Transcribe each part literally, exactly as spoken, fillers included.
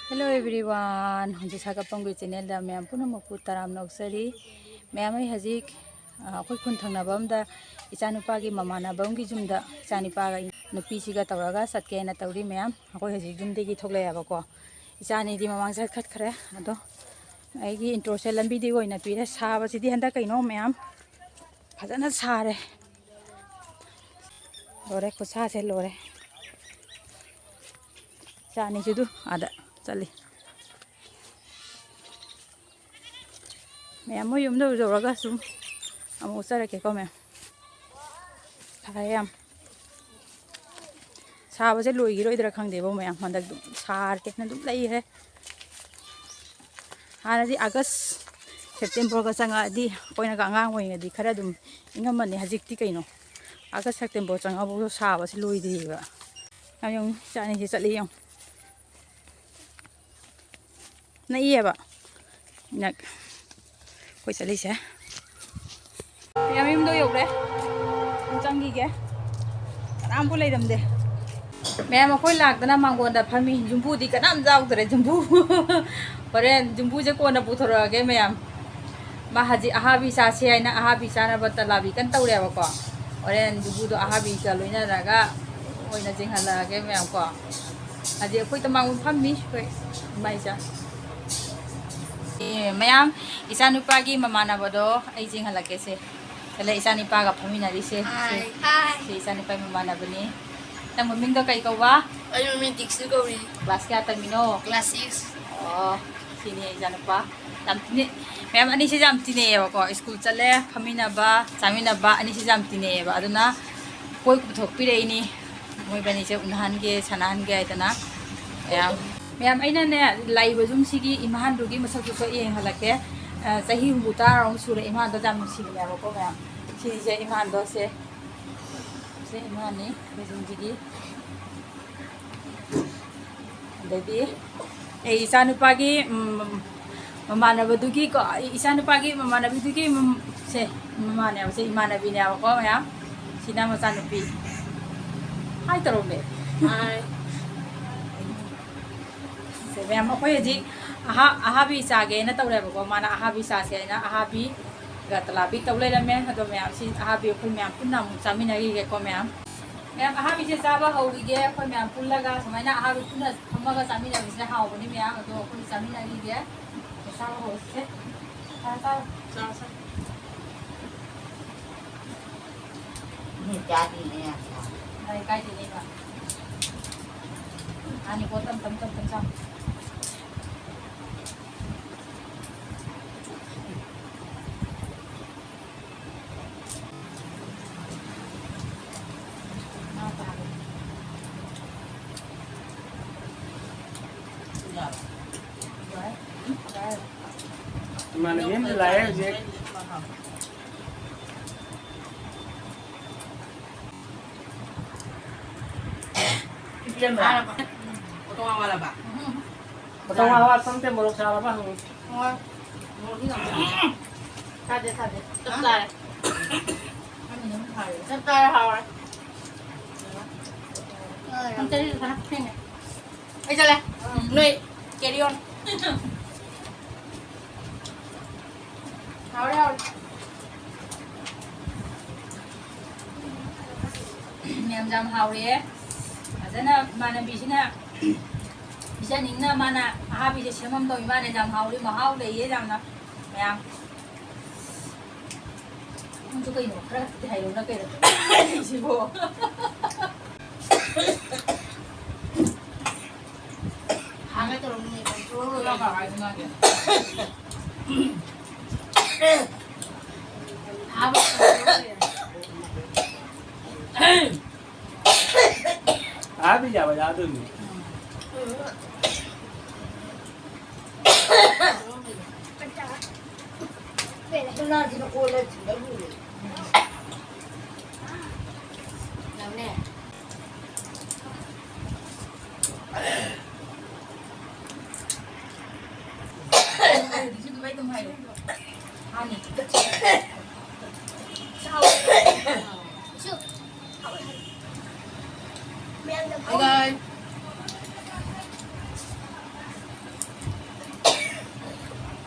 Hello everyone, ꯍꯧꯖꯤꯛ ꯁꯥꯒꯠꯄꯝꯒꯤ ꯆꯦꯅꯦꯜꯗ ꯃꯌꯥꯝ ꯄꯨꯝꯅꯃꯛꯄꯨ ꯇꯔꯥꯝꯅ ꯑꯣꯛꯆꯔꯤ꯫ ꯃꯌꯥꯝ, ꯑꯩ ꯍꯧꯖꯤꯛ, ꯑ, ꯑꯩꯈꯣꯏ ꯈꯨꯟ ꯊꯪꯅꯕ ꯑꯃꯗ ꯏꯆꯥꯅꯨꯄꯥꯒꯤ ꯃꯃꯥꯟꯅꯕ ꯑꯃꯒꯤ ꯌꯨꯝꯗ ꯏꯆꯥꯅꯨꯄꯥꯒ ꯅꯨꯄꯤꯁꯤꯒ ꯇꯧꯔꯒ ꯆꯠꯀꯦꯅ ꯇꯧꯔꯤ꯫ ꯃꯌꯥꯝ, ꯑꯩꯈꯣꯏ ꯍꯧꯖꯤꯛ ꯌꯨꯝꯗꯒꯤ ꯊꯣꯛꯂꯛꯑꯦꯕꯀꯣ꯫ ꯏꯆꯥꯅꯤꯗꯤ ꯃꯃꯥꯡ ꯆꯠꯈꯠꯈ꯭ꯔꯦ꯫ ꯑꯗꯣ ꯑꯩꯒꯤ ꯏꯟꯇ꯭ꯔꯣꯁꯦ ꯂꯝꯕꯤꯗꯒꯤ ꯑꯣꯏꯅ ꯄꯤꯔꯦ꯫ ꯁꯥꯕꯁꯤꯗꯤ ꯍꯟꯗꯛ ꯀꯩꯅꯣ ꯃꯌꯥꯝ, ꯐꯖꯅ ꯁꯥꯔꯦ꯫ ꯂꯣꯏꯔꯦ, ꯈꯨꯠꯁꯥꯁꯦ ꯂꯣꯏꯔꯦ꯫ ꯏꯆꯥꯅꯤꯁꯤꯗꯨ ꯑꯥꯗ ꯆꯠꯂꯤ꯫ ꯃꯌꯥꯝ, ꯃꯣꯏ ꯌꯨꯝꯗ ꯌꯧꯔꯒ ꯁꯨꯝ ꯑꯃꯨꯛ ꯎꯠꯆꯔꯛꯀꯦꯀꯣ ꯃꯌꯥꯝ꯫ ꯁꯥꯏ ꯌꯥꯝ꯫ ꯁꯥꯕꯁꯦ ꯂꯣꯏꯈꯤꯔꯣꯏꯗ꯭ꯔꯥ ꯈꯪꯗꯦꯕꯣ ꯃꯌꯥꯝ, ꯍꯟꯗꯛ ꯑꯗꯨꯝ ꯁꯥꯔꯒꯦꯅ ꯑꯗꯨꯝ ꯂꯩꯈ꯭ꯔꯦ꯫ ꯍꯥꯟꯅꯗꯤ ꯑꯥꯒꯁ, ꯁꯦꯞꯇꯦꯝꯕꯔꯒ ꯆꯪꯉꯛꯑꯗꯤ ꯑꯩꯈꯣꯏꯅꯒ ꯑꯉꯥꯡ ꯑꯣꯏꯔꯤꯉꯩꯗꯤ ꯈꯔ ꯑꯗꯨꯝ ꯏꯪꯉꯝꯕꯅꯤ꯫ ꯍꯧꯖꯤꯛꯇꯤ ꯀꯩꯅꯣ, ꯑꯥꯒꯁ, ꯁꯦꯞꯇꯦꯝꯕꯔ ꯆꯪꯉꯛꯑꯐꯥꯎ ꯁꯥꯕꯁꯦ ꯂꯣꯏꯗ꯭ꯔꯤꯕ꯫ ꯌꯥꯝ ꯌꯦꯡꯉꯨ, ꯏꯆꯥꯅꯤꯁꯦ ꯆꯠꯂꯤ ꯌꯦꯡꯉꯨ꯫ ꯅꯛꯏꯌꯦꯕ꯫ ꯅꯛ-, ꯑꯩꯈꯣꯏ ꯆꯠꯂꯤꯁꯦ꯫ ꯃꯌꯥꯝ ꯌꯨꯝꯗ ꯌꯧꯔꯦ꯫ ꯑꯗꯨꯝ ꯆꯪꯈꯤꯒꯦ꯫ ꯀꯅꯥꯝꯕꯨ ꯂꯩꯔꯝꯗꯦ꯫ ꯃꯌꯥꯝ ꯑꯩꯈꯣꯏ ꯂꯥꯛꯇꯅ ꯃꯥꯡꯒꯣꯟꯗ ꯐꯝꯃꯤ꯫ ꯌꯨꯝꯕꯨꯗꯤ ꯀꯅꯥꯝ ꯌꯥꯎꯗ꯭ꯔꯦ꯫ ꯌꯨꯝꯕꯨ ꯍꯣꯔꯦꯟ ꯌꯨꯝꯕꯨꯁꯦ ꯀꯣꯟꯅ ꯄꯨꯊꯣꯔꯛꯑꯒꯦ ꯃꯌꯥꯝ꯫ ꯃꯥ ꯍꯧꯖꯤꯛ ꯑꯍꯥꯕꯤ ꯆꯥꯁꯦ ꯍꯥꯏꯅ ꯑꯍꯥꯕꯤ ꯆꯥꯅꯕ ꯇꯂꯥꯕꯤ ꯀꯟꯅ ꯇꯧꯔꯦꯕꯀꯣ꯫ ꯍꯣꯔꯦꯟ ꯌꯨꯝꯕꯨꯗꯣ ꯑꯍꯥꯕꯤꯒ ꯂꯣꯏꯅꯔꯒ ꯑꯣꯏꯅ ꯆꯦꯟꯍꯜꯂꯛꯑꯒꯦ ꯃꯌꯥꯝ ꯀꯣ꯫ ꯍꯧꯖꯤꯛ ꯑꯩꯈꯣꯏ ꯇꯃꯥꯡꯕ ꯐꯝꯃꯤ ꯑꯩꯈꯣꯏ ꯏꯃꯥ ꯏꯆꯥ꯫ ꯑꯦ, ꯃꯌꯥꯝ, ꯏꯆꯥꯅꯨꯄꯥꯒꯤ ꯃꯃꯥꯟꯅꯕꯗꯣ ꯑꯩ ꯆꯦꯟꯍꯜꯂꯛꯀꯦꯁꯦ꯫ ꯁꯤꯗ ꯏꯆꯥꯅꯨꯄꯥꯒ ꯐꯝꯃꯤꯟꯅꯔꯤꯁꯦ꯫ ꯁꯤ, ꯍꯥꯏ꯫ ꯁꯤ ꯏꯆꯥꯅꯨꯄꯥꯒꯤ ꯃꯃꯥꯟꯅꯕꯅꯤ꯫ ꯅꯪ ꯃꯃꯤꯡꯗꯣ ꯀꯩ ꯀꯧꯕ? ꯑꯩ ꯃꯃꯤꯡ ꯗꯤꯛꯁꯟ ꯀꯧꯏ꯫ ꯀ꯭ꯂꯥꯁ ꯀꯌꯥ ꯇꯝꯃꯤꯅꯣ? Class six. ꯑꯣ, ꯁꯤꯅꯤ ꯏꯆꯥꯅꯨꯄꯥ꯫ ꯌꯥꯝ ꯇꯤꯟꯅꯩ-, ꯃꯌꯥꯝ ꯑꯅꯤꯁꯦ ꯌꯥꯝ ꯇꯤꯟꯅꯩꯌꯦꯕꯀꯣ꯫ ꯁ꯭ꯀꯨꯜ ꯆꯠꯂꯦ, ꯐꯝꯃꯤꯟꯅꯕ, ꯆꯥꯃꯤꯟꯅꯕ ꯑꯅꯤꯁꯦ ꯌꯥꯝ ꯇꯤꯟꯅꯩꯌꯦꯕ꯫ ꯑꯗꯨꯅ ꯀꯣꯏ ꯄꯨꯊꯣꯛꯄꯤꯔꯛꯏꯅꯤ꯫ ꯃꯣꯏꯕꯥꯅꯤꯁꯦ ꯎꯅꯍꯟꯒꯦ, ꯁꯥꯟꯅꯍꯟꯒꯦ ꯍꯥꯏꯗꯅ꯫ ꯃꯌꯥꯝ, ꯃꯌꯥꯝ, ꯑꯩꯅꯅꯦ, ꯂꯥꯛꯏꯕ ꯌꯨꯝꯁꯤꯒꯤ ꯏꯃꯥꯟꯗꯨꯒꯤ ꯃꯁꯛꯇꯨꯁꯨ ꯌꯦꯡꯍꯜꯂꯛꯀꯦ꯫ ꯑ, ꯆꯍꯤ ꯍꯨꯝꯐꯨ ꯇꯔꯥꯃꯨꯛ ꯁꯨꯔꯦ꯫ ꯏꯃꯥꯟꯗꯣ ꯌꯥꯝ ꯅꯨꯡꯁꯤꯕꯅꯦꯕꯀꯣ ꯃꯌꯥꯝ꯫ ꯁꯤꯁꯦ ꯏꯃꯥꯟꯗꯣ ꯁꯦ꯫ ꯁꯦ ꯏꯃꯥꯅꯤ, ꯑꯩꯈꯣꯏ ꯌꯨꯝꯁꯤꯒꯤ꯫ ꯑꯗꯩꯗꯤ ꯑꯩ ꯏꯆꯥꯅꯨꯄꯥꯒꯤ, ꯎꯝ, ꯃꯃꯥꯟꯅꯕꯗꯨꯒꯤꯀꯣ, ꯑꯩ ꯏꯆꯥꯅꯨꯄꯥꯒꯤ ꯃꯃꯥꯟꯅꯕꯤꯗꯨꯒꯤ, ꯎꯝ, ꯁꯦ, ꯃꯃꯥꯅꯦꯕ, ꯁꯦ ꯏꯃꯥꯟꯅꯕꯤꯅꯦꯕꯀꯣ ꯃꯌꯥꯝ꯫ ꯁꯤꯅ ꯃꯆꯥꯅꯨꯄꯤ꯫ ꯍꯥꯏ ꯇꯧꯔꯝꯃꯦ꯫ ꯍꯥꯏ꯫ ꯃꯌꯥꯝ, ꯑꯩꯈꯣꯏ ꯍꯧꯖꯤꯛ ꯑꯍꯥ-, ꯑꯍꯥꯕꯤ ꯆꯥꯒꯦꯅ ꯇꯧꯔꯦꯕꯀꯣ꯫ ꯃꯥꯅ ꯑꯍꯥꯕꯤ ꯆꯥꯁꯦ ꯍꯥꯏꯅ ꯑꯍꯥꯕꯤꯒ ꯇꯂꯥꯕꯤ ꯇꯧ ꯂꯩꯔꯝꯃꯦ꯫ ꯑꯗꯣ ꯃꯌꯥꯝꯁꯤ ꯑꯍꯥꯕꯤ ꯑꯩꯈꯣꯏ ꯃꯌꯥꯝ ꯄꯨꯟꯅ ꯑꯃꯨꯛ ꯆꯥꯃꯤꯟꯅꯈꯤꯒꯦꯀꯣ ꯃꯌꯥꯝ꯫ ꯃꯌꯥꯝ ꯑꯍꯥꯕꯤꯁꯦ ꯆꯥꯕ ꯍꯧꯈꯤꯒꯦ꯫ ꯑꯩꯈꯣꯏ ꯃꯌꯥꯝ ꯄꯨꯜꯂꯒ ꯁꯨꯃꯥꯏꯅ ꯑꯍꯥꯕꯤ ꯄꯨꯟꯅ ꯐꯝꯃꯒ ꯆꯥꯃꯤꯟꯅꯕꯁꯤꯅ ꯍꯥꯎꯕꯅꯤ ꯃꯌꯥꯝ꯫ ꯑꯗꯣ ꯑꯩꯈꯣꯏ ꯆꯥꯃꯤꯟꯅꯈꯤꯒꯦ꯫ ꯆꯥꯕ ꯍꯧꯔꯁꯦ꯫ ꯆꯥꯔꯣ, ꯆꯥꯔꯣ꯫ ꯆꯥꯔꯣ, ꯆꯥꯔꯣ꯫ ꯃꯤ ꯆꯥꯗ꯭ꯔꯤꯅꯦ ꯌꯥꯝ ꯆꯥꯎ꯫ ꯂꯩ ꯀꯥꯏꯗꯩꯅꯦꯕ? ꯑꯅꯤ ꯀꯣ ꯇꯝ ꯇꯝ ꯇꯝ ꯇꯝ ꯆꯥꯎ꯫ ꯏꯃꯥꯟꯅꯕꯤ ꯑꯃ ꯂꯥꯛꯑꯦ ꯍꯧꯖꯤꯛ꯫ ꯏꯆꯦꯃ꯫ ꯐꯣꯇꯣ ꯉꯥꯡ ꯋꯥꯠꯂꯕ? ꯐꯣꯇꯣ ꯉꯥꯡ ꯋꯥꯠꯄ ꯅꯠꯇꯦ, ꯃꯣꯔꯣꯛ ꯁꯥꯔꯕ ꯍꯪꯉꯤ꯫ ꯍꯣꯏ꯫ ꯃꯣꯔꯣꯛꯇꯤ ꯌꯥꯝ ꯆꯥꯗꯦ꯫ ꯆꯥꯗꯦ, ꯆꯥꯗꯦ꯫ ꯆꯞ ꯆꯥꯔꯦ꯫ ꯆꯞ ꯆꯥꯔꯦ, ꯍꯥꯎꯔꯦ꯫ ꯅꯪ ꯆꯠꯂꯤꯗꯣ ꯈꯔ ꯊꯦꯡꯉꯦ꯫ ꯑꯩ ꯆꯠꯂꯦ꯫ ꯅꯣꯏ carry on꯫ ꯍꯥꯎꯔꯦ, ꯍꯥꯎꯔꯦ꯫ ꯃꯌꯥꯝ ꯌꯥꯝ ꯍꯥꯎꯔꯦ꯫ ꯐꯖꯅ ꯏꯃꯥꯟꯅꯕꯤꯁꯤꯅ ꯄꯤꯖꯅꯤꯡꯅ ꯃꯥꯅ ꯑꯍꯥꯕꯤꯁꯦ ꯁꯦꯝꯃꯝꯗꯧ ꯏꯃꯥꯅ ꯌꯥꯝ ꯍꯥꯎꯔꯦ, ꯃꯍꯥꯎ ꯂꯩꯌꯦ ꯌꯥꯝꯅ꯫ ꯃꯌꯥꯝ꯫ ꯅꯪꯁꯨ ꯀꯩꯅꯣ ꯈꯔ ꯈꯛꯇꯗꯤ ꯍꯥꯏꯔꯛꯎꯅ ꯀꯩꯅꯣ꯫ ꯁꯤꯕꯣ꯫ ꯍꯥꯡꯉꯦ ꯇꯧꯔꯝꯅꯤ꯫ ꯆꯨꯔꯨ ꯂꯥꯎꯕ ꯍꯥꯏꯁꯤ ꯃꯥꯒꯤ꯫ ꯍꯥꯕ ꯇꯧꯔꯝꯅꯤ꯫ ꯑꯍꯥꯕꯤ ꯆꯥꯕ ꯆꯥꯗꯣꯏꯅꯤ꯫ Hey guys.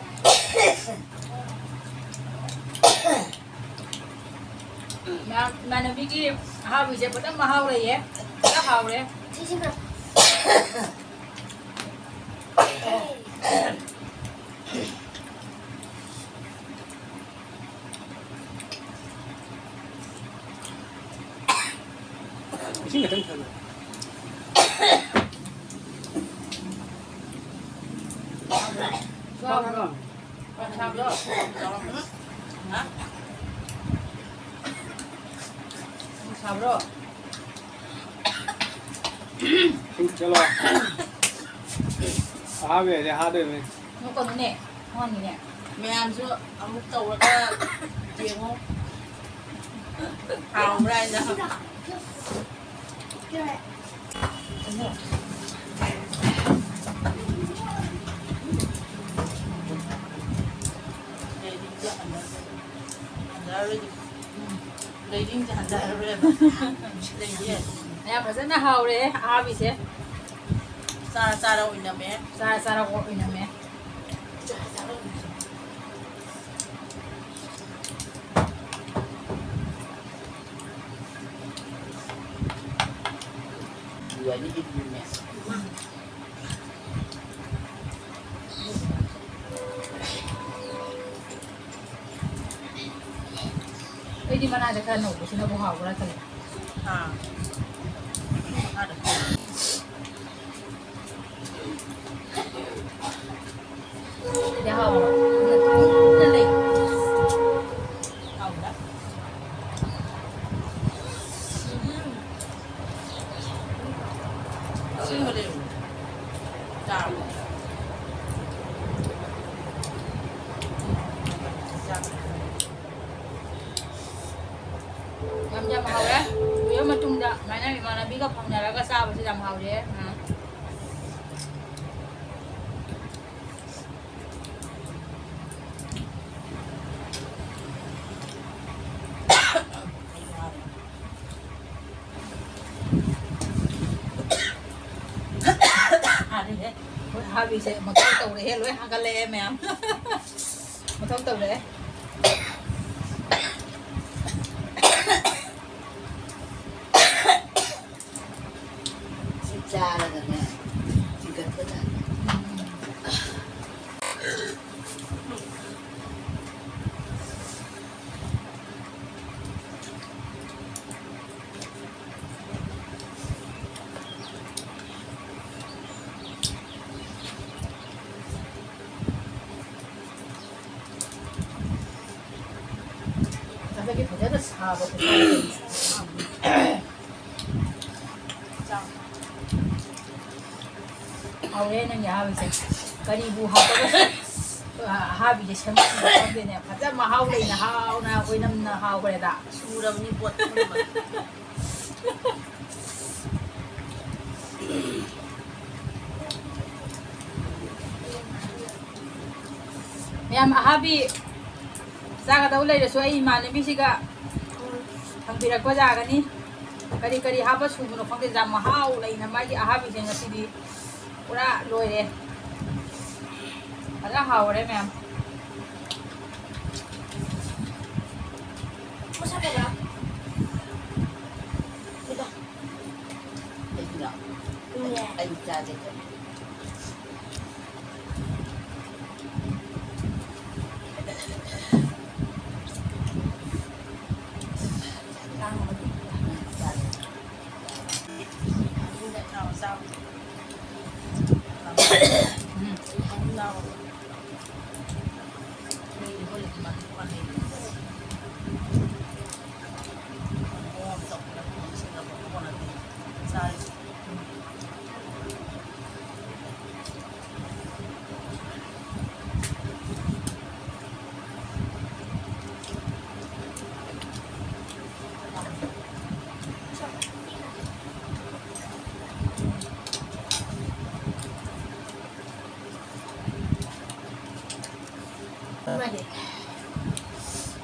ꯃꯌꯥꯝ, ꯏꯃꯥꯟꯅꯕꯤꯒꯤ ꯑꯍꯥꯎꯕꯤꯁꯦ ꯐꯖꯅ ꯃꯍꯥꯎ ꯂꯩꯌꯦ꯫ ꯐꯖꯅ ꯍꯥꯎꯔꯦ꯫ ꯁꯤꯁꯤꯅ꯫ ꯏꯁꯤꯡ ꯈꯤꯇꯪ ꯊꯛꯂꯣ꯫ ꯁꯥꯕ꯭ꯔꯣ? ꯁꯥꯕ꯭ꯔꯣ? ꯍꯥ? ꯁꯥꯕ꯭ꯔꯣ? ꯏꯁꯤꯡ ꯊꯛꯆꯜꯂꯣ꯫ ꯑꯍꯥꯕꯤ ꯍꯥꯏꯗꯤ ꯍꯥꯗꯣꯏꯅꯦ꯫ ꯅꯣꯛꯀꯅꯨꯅꯦ, ꯅꯣꯛꯍꯟꯒꯤꯅꯦ꯫ ꯃꯌꯥꯝꯁꯨ ꯑꯃꯨꯛ ꯇꯧꯔꯒ ꯌꯦꯡꯉꯣ꯫ ꯍꯥꯎꯕ꯭ꯔꯥ ꯍꯥꯏꯅ꯫ ꯂꯩꯔꯤꯡꯁꯦ ꯍꯟꯊꯔꯔꯣꯏꯕ꯫ ꯂꯩꯌꯦ꯫ ꯌꯥꯝ ꯐꯖꯅ ꯍꯥꯎꯔꯦ ꯑꯍꯥꯕꯤꯁꯦ꯫ ꯆꯥꯔ ꯆꯥꯔ ꯑꯣꯏꯅꯝꯃꯦ꯫ ꯆꯥꯔ ꯆꯥꯔ ꯑꯣꯏꯅꯝꯃꯦ꯫ ꯑꯩꯗꯤ ꯃꯅꯥꯗ ꯈꯔ ꯅꯧꯕꯁꯤꯅꯕꯨ ꯍꯥꯎꯕ꯭ꯔꯥ ꯈꯜꯂꯦ꯫ ꯑꯥ꯫ ꯃꯈꯥꯗ ꯈꯔ꯫ ꯁꯤꯗꯤ ꯍꯥꯎꯕ꯭ꯔꯥ? ꯑꯗꯨꯅ ꯇꯨꯝꯅ ꯂꯩ꯫ ꯍꯥꯎꯕ꯭ꯔꯥ? ꯎꯝ꯫ ꯑꯁꯦꯡꯕ ꯂꯩꯕꯅꯦ꯫ ꯆꯥꯕ꯫ ꯆꯥꯕ꯫ ꯌꯥꯝ, ꯌꯥꯝ ꯍꯥꯎꯔꯦ꯫ ꯀꯨꯏꯔ ꯃꯇꯨꯡꯗ ꯁꯨꯃꯥꯏꯅ ꯏꯃꯥꯟꯅꯕꯤꯒ ꯐꯪꯅꯔꯒ ꯆꯥꯕꯁꯦ ꯌꯥꯝ ꯍꯥꯎꯔꯦ꯫ ꯎꯝ꯫ ꯍꯥꯔꯦꯍꯦ꯫ ꯑꯩꯈꯣꯏ ꯑꯍꯥꯕꯤꯁꯦ ꯃꯊꯧ ꯇꯧꯔꯦꯍꯦ, ꯂꯣꯏ ꯍꯥꯒꯠꯂꯛꯑꯦ ꯃꯌꯥꯝ꯫ ꯃꯊꯧ ꯇꯧꯔꯦ꯫ ꯐꯖꯅ ꯁꯥꯕ ꯈꯨꯠꯁꯥ꯫ ꯍꯥꯎꯔꯦ ꯅꯪꯒꯤ ꯑꯍꯥꯕꯤꯁꯦ꯫ ꯀꯔꯤꯕꯨ ꯍꯥꯞꯄꯒ ꯑꯍꯥꯕꯤꯁꯦ ꯁꯦꯝꯕꯅꯣ ꯈꯪꯗꯦꯅꯦ꯫ ꯐꯖ ꯃꯍꯥꯎ ꯂꯩꯅ ꯍꯥꯎꯅ ꯑꯩꯈꯣꯏ ꯅꯝꯅ ꯍꯥꯎꯈ꯭ꯔꯦꯗ꯫ ꯁꯨꯔꯕꯅꯤ ꯄꯣꯠ ꯄꯨꯝꯅꯃꯛ꯫ ꯃꯌꯥꯝ ꯑꯍꯥꯕꯤ ꯆꯥꯒꯗꯧ ꯂꯩꯔꯁꯨ ꯑꯩ ꯏꯃꯥꯟꯅꯕꯤꯁꯤꯒ ꯍꯪꯕꯤꯔꯛꯄ ꯌꯥꯒꯅꯤ꯫ ꯀꯔꯤ ꯀꯔꯤ ꯍꯥꯞꯄ ꯁꯨꯕꯅꯣ ꯈꯪꯗꯦ, ꯌꯥꯝ ꯃꯍꯥꯎ ꯂꯩꯅ ꯃꯥꯒꯤ ꯑꯍꯥꯕꯤꯁꯦ ꯉꯁꯤꯗꯤ ꯄꯨꯔꯥ ꯂꯣꯏꯔꯦ꯫ ꯐꯖꯅ ꯍꯥꯎꯔꯦ ꯃꯌꯥꯝ꯫ ꯃꯁꯛ ꯐꯖ꯫ ꯁꯤꯗ꯫ ꯑꯩꯒꯤꯔꯣ? ꯎꯝ꯫ ꯑꯩ ꯆꯥꯒꯦ ꯇꯧꯕ꯫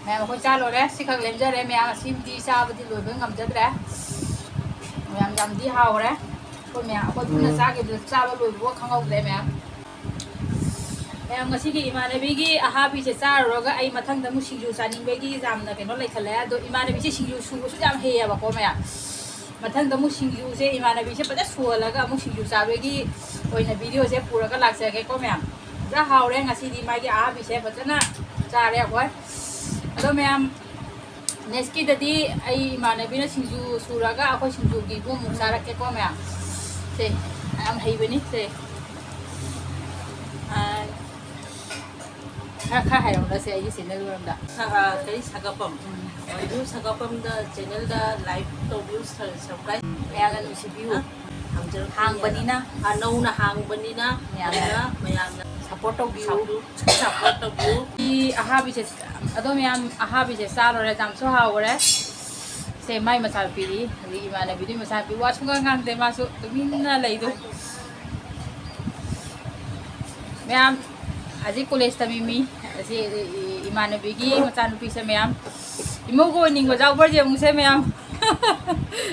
ꯃꯌꯥꯝ ꯑꯩꯈꯣꯏ ꯆꯥ ꯂꯣꯏꯔꯦ꯫ ꯁꯤꯈꯛ ꯂꯦꯝꯖꯔꯦ꯫ ꯃꯌꯥꯝ ꯑꯁꯤꯃꯗꯤ ꯆꯥꯕꯗꯤ ꯂꯣꯏꯕ ꯉꯝꯖꯗ꯭ꯔꯦ꯫ ꯃꯌꯥꯝ ꯌꯥꯝꯗꯤ ꯍꯥꯎꯔꯦ꯫ ꯑꯩꯈꯣꯏ ꯃꯌꯥꯝ ꯑꯩꯈꯣꯏ ꯄꯨꯟꯅ ꯎꯝ꯫ ꯆꯥꯈꯤꯕꯗ ꯆꯥꯕ ꯂꯣꯏꯕꯐꯥꯎ ꯈꯪꯍꯧꯗ꯭ꯔꯦ ꯃꯌꯥꯝ꯫ ꯃꯌꯥꯝ ꯉꯁꯤꯒꯤ ꯏꯃꯥꯟꯅꯕꯤꯒꯤ ꯑꯍꯥꯕꯤꯁꯦ ꯆꯥꯔꯨꯔꯒ ꯑꯩ ꯃꯊꯪꯗ ꯑꯃꯨꯛ ꯁꯤꯡꯖꯨ ꯆꯥꯅꯤꯡꯕꯒꯤ ꯌꯥꯝꯅ ꯀꯩꯅꯣ ꯂꯩꯈꯠꯂꯛꯑꯦ꯫ ꯑꯗꯣ ꯏꯃꯥꯟꯅꯕꯤꯁꯦ ꯁꯤꯡꯖꯨ ꯁꯨꯕꯁꯨ ꯌꯥꯝ ꯍꯩꯌꯦꯕꯀꯣ ꯃꯌꯥꯝ꯫ ꯃꯊꯪꯗ ꯑꯃꯨꯛ ꯁꯤꯡꯖꯨꯁꯦ ꯏꯃꯥꯟꯅꯕꯤꯁꯦ ꯐꯖꯅ ꯁꯨꯍꯜꯂꯒ ꯑꯃꯨꯛ ꯁꯤꯡꯖꯨ ꯆꯥꯕꯒꯤ ꯑꯣꯏꯅ ꯚꯤꯗꯤꯑꯣꯁꯦ ꯄꯨꯔꯒ ꯂꯥꯛꯆꯒꯦꯀꯣ ꯃꯌꯥꯝ꯫ ꯐꯖꯅ ꯍꯥꯎꯔꯦ ꯉꯁꯤꯗꯤ ꯃꯥꯒꯤ ꯑꯍꯥꯕꯤꯁꯦ ꯐꯖꯅ ꯆꯥꯔꯦ ꯑꯩꯈꯣꯏ꯫ ꯑꯗꯣ ꯃꯌꯥꯝ, ꯅꯦꯛꯁꯀꯤꯗꯗꯤ ꯑꯩ ꯏꯃꯥꯟꯅꯕꯤꯅ ꯁꯤꯡꯖꯨ ꯁꯨꯔꯒ ꯑꯩꯈꯣꯏ ꯁꯤꯡꯖꯨꯒꯤꯕꯨ ꯑꯃꯨꯛ ꯆꯥꯔꯛꯀꯦꯀꯣ ꯃꯌꯥꯝ꯫ ꯁꯦ, ꯌꯥꯝ ꯍꯩꯕꯅꯤ ꯁꯦ꯫ ꯑꯥ, ꯈꯔ ꯈꯔ ꯍꯥꯏꯔꯛꯎꯅꯁꯦ ꯑꯩꯒꯤ ꯆꯦꯅꯦꯜꯒꯤ ꯃꯔꯝꯗ꯫ ꯁ-, ꯑ, ꯀꯔꯤ ꯁꯥꯒꯥꯄꯝ? ꯎꯝ꯫ ꯑꯗꯨ ꯁꯥꯒꯥꯄꯝꯗ ꯆꯦꯅꯦꯜꯗ ꯂꯥꯏꯛ ꯇꯧꯕꯤꯌꯨ, ꯁ-, ꯁꯕꯁꯀ꯭ꯔꯥꯏꯕ꯫ ꯃꯌꯥꯝꯅ ꯅꯨꯡꯁꯤꯕꯤꯌꯨ꯫ ꯍꯥ? ꯍꯥꯡꯖꯔꯛꯄ ꯍꯥꯡꯕꯅꯤꯅ꯫ ꯃꯌꯥꯝ-, ꯑ, ꯅꯧꯅ ꯍꯥꯡꯕꯅꯤꯅ ꯃꯌꯥꯝꯅ ꯃꯌꯥꯝꯅ ꯁꯞꯄꯣꯔꯠ ꯇꯧꯕꯤꯌꯨ꯫ ꯁꯞꯄꯣꯔꯠ, ꯁꯞꯄꯣꯔꯠ ꯇꯧꯕꯤꯌꯨ꯫ ꯁꯤ ꯑꯍꯥꯕꯤꯁꯦ, ꯑꯗꯣ ꯃꯌꯥꯝ ꯑꯍꯥꯕꯤꯁꯦ ꯆꯥꯔꯨꯔꯦ, ꯌꯥꯝꯁꯨ ꯍꯥꯎꯈ꯭ꯔꯦ꯫ ꯁꯦ ꯃꯥꯏ ꯃꯆꯥꯅꯨꯄꯤꯗꯤ, ꯍꯧꯖꯤꯛ ꯏꯃꯥꯟꯅꯕꯤꯗꯨꯒꯤ ꯃꯆꯥꯅꯨꯄꯤ ꯋꯥ ꯁꯨꯡꯉꯥꯡ ꯉꯥꯡꯗꯦ, ꯃꯥꯁꯨ ꯇꯨꯃꯤꯟꯅ ꯂꯩꯗꯣ꯫ ꯃꯌꯥꯝ ꯍꯧꯖꯤꯛ ꯀꯣꯂꯦꯖ ꯇꯝꯃꯤ ꯃꯤ ꯑꯁꯤ ꯏꯃꯥꯟꯅꯕꯤꯒꯤ ꯃꯆꯥꯅꯨꯄꯤꯁꯦ ꯃꯌꯥꯝ꯫ ꯏꯃꯧꯒ ꯑꯣꯏꯅꯤꯡꯕ ꯌꯥꯎꯕ꯭ꯔꯁꯦ ꯑꯃꯨꯛꯁꯦ ꯃꯌꯥꯝ꯫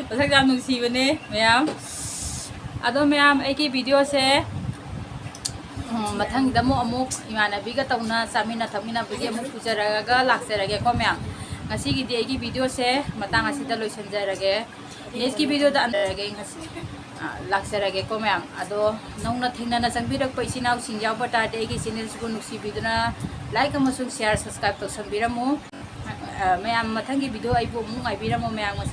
ꯃꯁꯛ ꯌꯥꯝ ꯅꯨꯡꯁꯤꯕꯅꯦ ꯃꯌꯥꯝ꯫ ꯑꯗꯣ ꯃꯌꯥꯝ ꯑꯩꯒꯤ ꯚꯤꯗꯤꯑꯣꯁꯦ, ꯎꯝ, ꯃꯊꯪꯗ ꯑꯃꯨꯛ, ꯑꯃꯨꯛ ꯏꯃꯥꯟꯅꯕꯤꯒ ꯇꯧꯅ ꯆꯥꯃꯤꯟꯅ ꯊꯛꯃꯤꯟꯅꯕꯒꯤ ꯑꯃꯨꯛ ꯄꯨꯖꯔꯛꯑꯒ ꯂꯥꯛꯆꯔꯒꯦꯀꯣ ꯃꯌꯥꯝ꯫ ꯉꯁꯤꯒꯤꯗꯤ ꯑꯩꯒꯤ ꯚꯤꯗꯤꯑꯣꯁꯦ ꯃꯇꯥꯡ ꯑꯁꯤꯗ ꯂꯣꯏꯁꯤꯟꯖꯔꯒꯦ꯫ ꯅꯦꯛꯁꯀꯤ ꯚꯤꯗꯤꯑꯣꯗ ꯑꯟꯗꯔꯒꯦ ꯉꯁꯤ, ꯑ, ꯂꯥꯛꯆꯔꯒꯦꯀꯣ ꯃꯌꯥꯝ꯫ ꯑꯗꯣ ꯅꯧꯅ ꯊꯦꯡꯅꯅ ꯆꯪꯕꯤꯔꯛꯄ ꯏꯆꯤꯟ ꯏꯅꯥꯎꯁꯤꯡ ꯌꯥꯎꯕ ꯇꯥꯔꯗꯤ ꯑꯩꯒꯤ ꯆꯦꯅꯦꯜꯁꯤꯕꯨ ꯅꯨꯡꯁꯤꯕꯤꯗꯨꯅ ꯂꯥꯏꯛ ꯑꯃꯁꯨꯡ ꯁꯤꯌꯥꯔ, ꯁꯕꯁꯀ꯭ꯔꯥꯏꯕ ꯇꯧꯁꯟꯕꯤꯔꯝꯃꯨ꯫ ꯑ, ꯃꯌꯥꯝ ꯃꯊꯪꯒꯤ ꯚꯤꯗꯤꯑꯣ ꯑꯩꯕꯨ ꯑꯃꯨꯛ ꯉꯥꯏꯕꯤꯔꯝꯃꯨ ꯃꯌꯥꯝ꯫ ꯉꯁꯤ